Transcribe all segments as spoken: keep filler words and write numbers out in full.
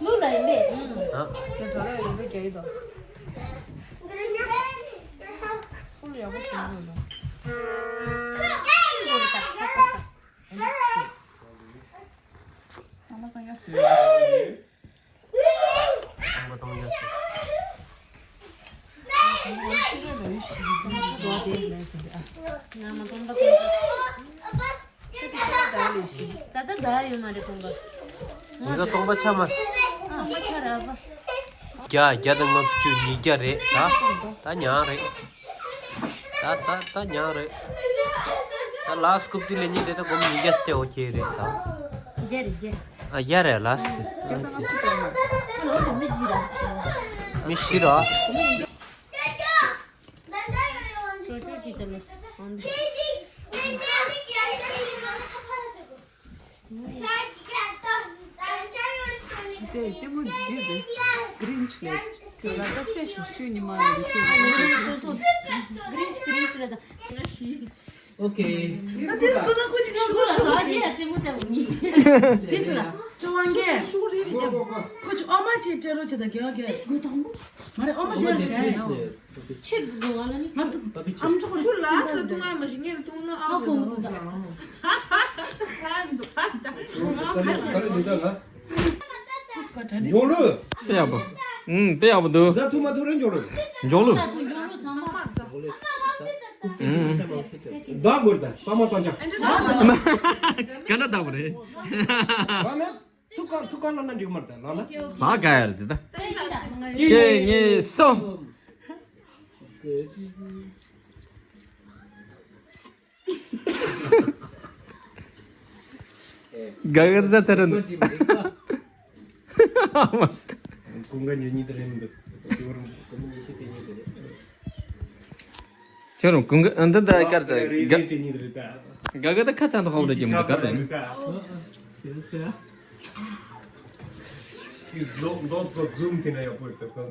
ལུག་ལ་ཡིན་པས། ཨ། དེ་གྲོ་ལ་ཡོད་པའི་རྒྱ་ཡིག་དང་། ཧུལ་ཡག་པོ་བྱུང་ཡོད་ལ། ཚང་མ་ཚང་ཡག་སོང་། ཚང་མ་ཚང་ཡག་སོང་། ད་ལྟ་ད་ཡོད་མ་རེད་ཁོང་ག་ང་ཚོ་སྟོང་པ་ཆ་མ། ཨ་མ་ཆ་ར་བ། བརྒྱ་བརྒྱ་དང་ལྔ་བཅུ་ཉིས་བརྒྱ་རེད་ད། ད་ཉག་རེད། ད་ད་ད་ཉག་རེད། ད་ལ་སྐུབ་ཏི་ལེ་ཉིན་དེ་ད་སྒོར་མོ་ཉིས་བརྒྱ་སྟེ་ཨོ་ཁེ་རེད་ད། བརྒྱ་རེད་བརྒྱ། ཨ་བརྒྱ་རེད་ལ་སི། མི་ཤི་ར། ཅོ་ཅོ་ཅི་ལྟར་ལ། དེ་ལྟད་མོ་འདི་རེད། གྷི་རིན་ཆི་ལབ། ཁྱོད་ལ་ད་སེ་ཞིག་ཆུ་ཉི་མ་ཡོད་རེད་ཁྱོད་ལ། གྷི་རིན་ཆི་གྷི་རིན་ཆི་རེད་ད། ཨོ་ཁེ། ད་དེ་སྐོར་ལ་ཁོ་ཅིག་ང་ཁོ་ལ་ཟ་རྒྱུ་ཡ་རྩེད་མོ་ལྟ་བུ་ཉིད་ཅེ། དེ་ཚོ་ལ་ཅོ་ཝང་གེ། ཁོ་ཅིག་ཨོ་མ་ཅིག་སྤྲད་རོགས་བྱེད་ད་རྒྱལ་བ་རྒྱལ། མ་རེད་ཨོ་མ་དེ་ལ་ཞེན་ཡོད། ཆེར་འགྲོ་བ་ལ་ནི། ཨམ་ཅོག་ཆུ་ལ་ཚ་ཐུང་ང་མ་ཞིག་ངས་ཐུང་ན་ཨ་ཁོ་ཁོ་འདུག་ད། ཁ་མི་འདུག་ཁ་འདུག་ད། ཇོ་ལུ། དཔེ་ཡག་པོ། ཨུམ། དཔེ་ཡག་པོ་འདུག་ཟ་ཐུབ་མ་ཐུབ་རེད་ཇོ་ལུ། ཇོ་ལུ། ཨུམ། ད་འདྲ་བདག་པོ་རེད། ཐུག་གང་ཐུག་གང་ལ་ན་འགྲིག་མ་རེད་ད་ལ་ན། ལ་ག་ཡ་རེད་ད། གཅིག་གཉིས་གསུམ། ག་ག་ཟ་ཚར་འདུག་ཀུན་དགའ་ཉོ་ཉིད་རེད་མི་འདུག་ཁྱོད་རང་ཀུན་དགའ་འདི་ད་དཀར་ད། རེ་ཟིན་དེ་ཉིད་རེད་ད། ག་ག་ད་ཁ་ཚང་དུ་ཧོབ་རེ་ཀྱི་མི་འདུག་ག་རེད། ཟེར་ཟེར། ལོག་ལོག་ཚོ་ཛུམ་དེ་ན་ཡག་པོ་རེད་ད། ཁྱོད་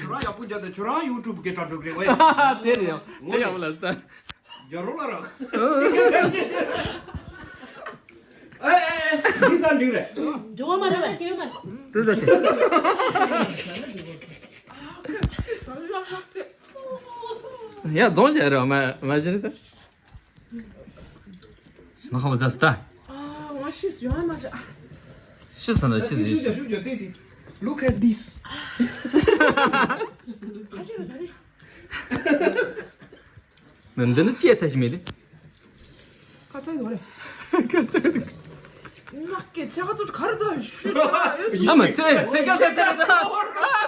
རང་ཡག་པོ་རྒྱག་དང་ཁྱོད་རང་ཡུ་ཊུབ་གི་གྲ་སྒྲིག་རེད་ཝེ། དེ་རེད་ཡང་དེ་ཡག་པོ་ལ་ཟེར། རྒྱ་རོ་ལ་རག་ཨེ་ཨེ་ཨེ་འདི་ས་འགྲིག་རེད། འགྲོ་བ་མ་རེད་པས། དེ་ད་ཁྱེད། ཡ་རྫོང་བྱས་རེད་མ་མ་བྱེད་རེད་ད། ང་ཧ་མ་ཛ་སི་ད། ཨ་ང་ཤི་ཡོང་མ་ཤ། ཤི་སོང་ན་ཤི་ཟིན། ཤུ་ཇོ་ཤུ་ཇོ་དེ་དེ། Look at this. ཁ་ཤས་ལ་ད་རེ། ནན་འདི་ནི་ཅེས་ཚ་ཞིག་མེད་དེ། ཁ་ཚ་ཡོད་རེད། ཁ་ཚ་ཡོད། ནག་གི་ཚེ་ཁ་ཚོད་ག་རེ་ད་ཤུ་ཇོ་ཨ་མ་ཚེ་ཚེ་ག་ཚེ་ཚེ་ཨ་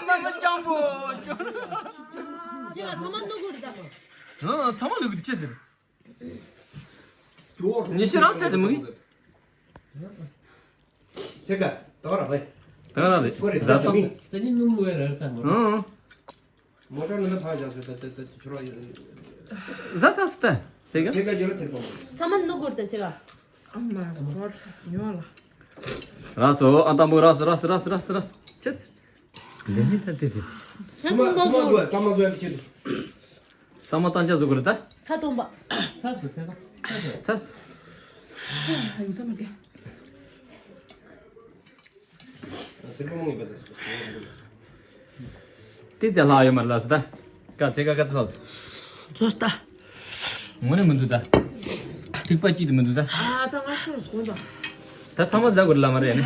མ་མ་ཅང་པོ། ཚེ་ག་ཚང་མ་ནུ་གུ་རེད་ད་མ། ཨ་ཚང་མ་ལུག་གི་ཅེས་ཟེར། ཉི་ཤུ་རང་ཚད་དུ་མི་གི། ཚད་ག་ད་ར་བས། ད་ར་རེད། ཀོ་རེ་ད་ད་མི། སེ་ནི་ནུ་མོ་ར་ད་མ། ཨང་། མོ་ཊ་ནི་ད་ཕ་ཇ་སེ་ད་ད་ད་ཆུ་ར། ཟ་ཚ་སི་ད། ཚད་ག་ཚད་ག་ཇོ་ར་ཚད་པོ། ཚང་མ་ནུ་གུར་ད་ཚད་ག་ཨ་མ་སྐོར་ཉོ་ལ། ར་སོ་ཨ་ཏམ་པོ་ར་སོ་ར་སོ་ར་སོ་ར་སོ་ར་སོ། ཅེས། ལེ་ནི་ད་དེ་དེ། ཚང་མ་ཚང་མ་དགོས་ཚང་མ་བཟོ་ཡག་གི་ཆེད་དུ། གཙང་མ་གཙང་ཆ་བཟོ་དགོས་རེད་ད། ཁ་སྟོང་པ། ཚ་སོ་ཚ་སོ་ཚ་སོ། ཚ་སོ། ཡིན་ས་མ་རྒྱ། ཚེ་ག་མང་ཡིན་པ་ཚ་སོ། དེ་ཚེ་ལྷག་ཡོད་མ་རེད་ལ་སོ་ད། ཀ་ཚེ་ག་ཀ་ཚེ་ལྷག་སོ། ཚོ་སྟ། ངོ་ནས་མི་འདུག་ད། ཐིགས་པ་གཅིག་དུ་མི་འདུག་ད། ཨ་ཙང་ང་ཤོར་སོང་ད། ད་ཚང་མ་ཟ་དགོས་རེད་ལ་མ་རེད་ཡ་ནི།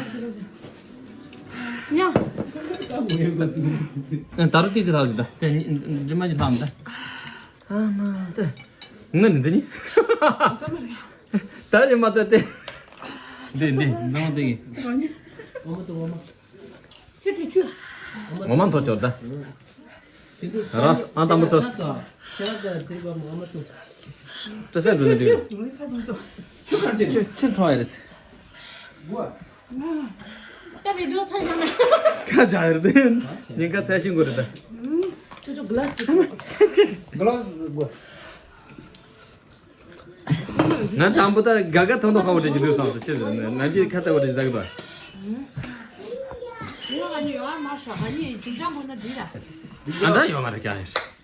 ཉ། ད་རུ་ཏི་ཙི་ལྷག་ཟིག་ད། དེ་ནི་རྗེས་མ་ཅིག་ལྷག་མི་ད། ཨ་མ་ད། ངི་ནི་འདི་ནི། ད་རེ་མ་ད་དེ། འདི་འདི་འདང་དེ་གི། ཁྱོད་དྲི་ཆུ། ངོ་མ་མཐོ་ཅོག་ད། ར་ཨ་ད་མོ་ཏོ། ཏོ་སེ་འགྲོ་ནི་འདི། ཆུ་ཆུ་མཐོང་ཡ་རེད། ཀ་བི་ཌིའོ་ཚ་ཞང་ན། ཁ་ཇ་ཡར་དེ། ཉིན་ཁ་ཚ་ཤིང་གོ་རེད་ད། ཆུ་ཆུ་གི་ལ་སི་ཆུ། གི་ལ་སི་གོ། ང་དང་པོ་ད་ག་ག་ཐོང་ཐོང་ཁ་བོ་དེ་ཅི་འདུག་བསམ་སོང་ཅི་ཟེར་ནས་ང་གི་ཁ་ཚ་བོ་དེ་ཟ་གི་པ། ང་ཨ་ནི་ཡོང་ཨ་མ་ཧྲ་ཨ་ནི་ཅིང་ཅང་གོ་ན་འདི་ར། ཨ་ད་ཡོང་མ་རེད་ཀྱང་ཡིན།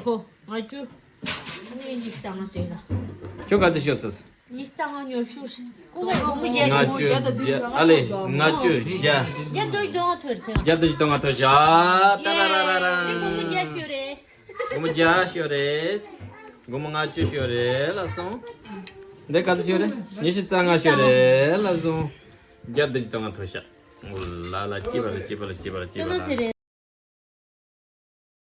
ལས་ཁོ་ང་ཅུ། ཨ་ནི་ཉི་ཤུ་རྩ་ལྔ་སྟེར་ར། ཁྱོད་ག་ཚོད་ཤོར་སོང་། ཉི་ཤུ་རྩ་ལྔ་ཉོ་ཤུར། ཀུ་ཀུ་སྒོར་མོ་བརྒྱ་ལྔ་ཤོར། བཅུ་བརྒྱ། ཨ་ལེ་ལྔ་བཅུ་བརྒྱ། བརྒྱ་བདུན་ཅུ་དོན་ལྔ་ཐོར་ཚེ། བརྒྱ་བདུན་ཅུ་དོན་ལྔ་ཐོར་ཤག་ཏ་ར་ར་ར་ར། ཡེ། འདི་སྒོར་མོ་བརྒྱ་ཤོར་རེད། སྒོར་མོ་བརྒྱ་ཤོར་རེད། སྒོར་མོ་ལྔ་བཅུ་ཤོར་རེད་ལ་སོང་། འདི་ག་ཚོད་ཤོར་རེད། ཉི་ཤུ་རྩ་ལྔ་ཤོར་རེད་ལ་སོང་། བརྒྱ་བདུན་ཅུ་དོན་ལྔ་ཐོར་ཤག་འུ་ལ་ལ། སྐྱིད་པ་ལ་སྐྱིད་པ་ལ་སྐྱིད་པ་ལ་སྐྱིད་པ་ལ།